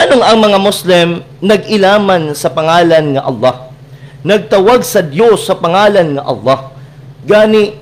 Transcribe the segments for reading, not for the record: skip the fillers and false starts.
Nganong ang mga Muslim nag-ilaman sa pangalan nga Allah? Nagtawag sa Dios sa pangalan nga Allah. Gani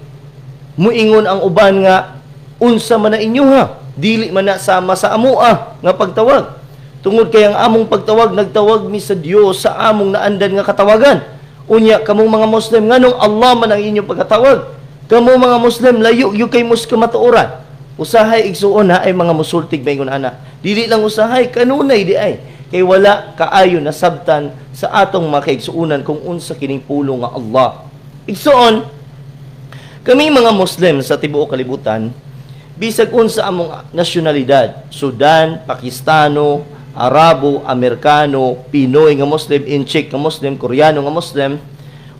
muingon ang uban nga unsa man na inyo ha, dili man na sama sa amoa nga pagtawag. Tungod kay ang among pagtawag, nagtawag mi sa Dios sa among naandan nga katawagan. Unya kamong mga Muslim, nganong Allah man ang inyong pagkatawag? Kamo mga Muslim, layo gyud kay mos kamatuoran. Usahay, igsuon, ha, ay mga musultig maingon ana. Dili lang usahay, kanunay di ay. Kay wala kaayo nasabtan sa atong mga kaigsuonan kung unsa kining pulong nga Allah. Igsuon, kami mga Muslim sa tibuok kalibutan, bisag unsa among nasyonalidad, Sudan, Pakistano, Arabo, Amerikano, Pinoy nga Muslim, Intsik nga Muslim, Koreano nga Muslim,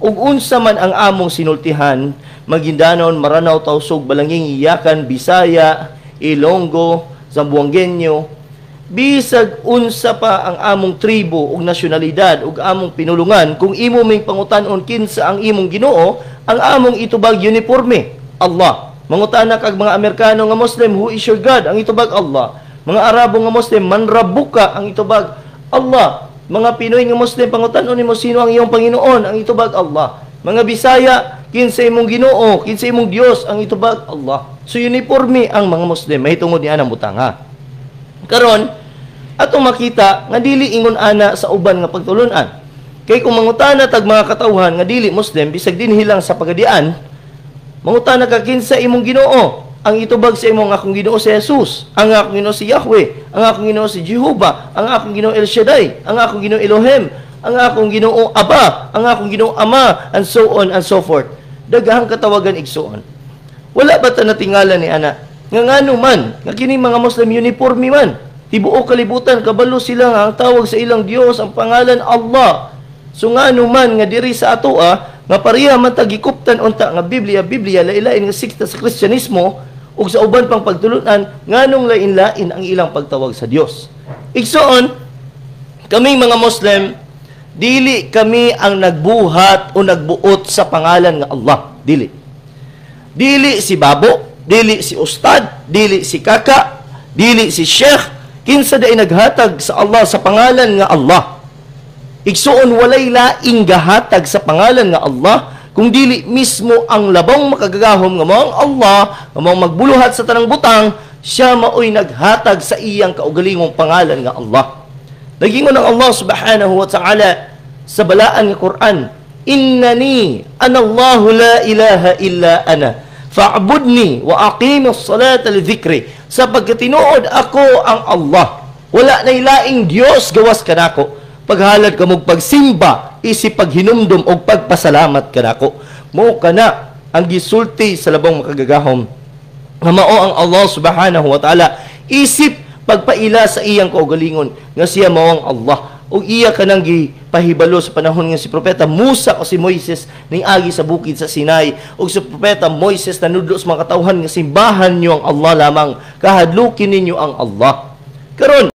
ug unsa man ang among sinultihan, Maguindanao, Maranao, Tausug, Balanging, Iyakan, Bisaya, Ilonggo, Zamboangueño, bisag unsa pa ang among tribo ug nasyonalidad ug among pinulungan, kung imo ming pangutan-on kinsa ang imong Ginoo, ang among itubag uniforme, Allah. Mangutana kag mga Amerikano nga Muslim, "Who is your God?" Ang itubag, "Allah." Mga Arabo nga Muslim, "Man rabbuka?" Ang itubag, "Allah." Mga Pinoy nga Muslim, pangutan-on nimo, "Sino ang iyong Panginoon?" Ang itubag, "Allah." Mga Bisaya, "Kinsa imong Ginoo, kinsa imong Dios?" Ang itubag, "Allah." So uniforme ang mga Muslim mahitungod ni anang butanga. Karon, atong makita nga dili ingon ana sa uban nga pagtulunan. Kay kung mangutana tag mga katawhan nga dili Muslim, bisag dinhi lang sa Pagadian, mangutana ka, "Kinsa imong Ginoo?" Ang itubag sa imong, "Akong Ginoo si Jesus, ang akong Ginoo si Yahweh, ang akong Ginoo si Jehovah, ang akong Ginoo El Shaddai, ang akong Ginoo Elohim, ang akong Ginoo Aba, ang akong Ginoo Ama," and so on and so forth. Daghang katawagan, igsuon. Wala ba ta natingala ni ana? Nga ngano man, nga kini mga Muslim uniforme man. Tibuok kalibutan kabalo sila nga ang tawag sa ilang Dios ang pangalan Allah. So ngano man nga diri sa atoa nga pareha man tagikuptan unta nga Biblia, Biblia, lain-lain nga sekta sa Kristyanismo ug sa uban pang pagtulunan, nganong lain-lain ang ilang pagtawag sa Dios? Igsoon, kaming mga Muslim, dili kami ang nagbuhat o nagbuot sa pangalan nga Allah. Dili. Dili si babo, dili si ustad, dili si kaka, dili si sheikh, kinsa day naghatag sa Allah sa pangalan nga Allah? Igsuon, walay laing gahatag sa pangalan nga Allah kung dili mismo ang labong makagagahom nga mao ang Allah, nga mao magbuluhat sa tanang butang. Siya maoy naghatag sa iyang kaugalingong pangalan nga Allah. Nagingon ang Allah subhanahu wa ta'ala sa balaan nga Quran, "Innani ana Allahu la ilaha illa ana fa'budni wa aqimis salata li dhikri." Sapagkat tinuod ako ang Allah, wala nay laing Dios gawas kanako. Paghalad kamog pagsimba, isip paghinumdum og pagpasalamat kanako. Mao kana ang gisulti sa labong makagagahom nga mao ang Allah subhanahu wa ta'ala, isip pagpaila sa iyang kaugalingon nga siya mao ang Allah, ug iya kanang gipahibalo sa panahon nga si propeta Musa o si Moises ning agi sa bukid sa Sinai, ug si propeta Moises nanudlo sa mga katawhan nga simbahan niyo ang Allah lamang, kahadlukin ninyo ang Allah. Karon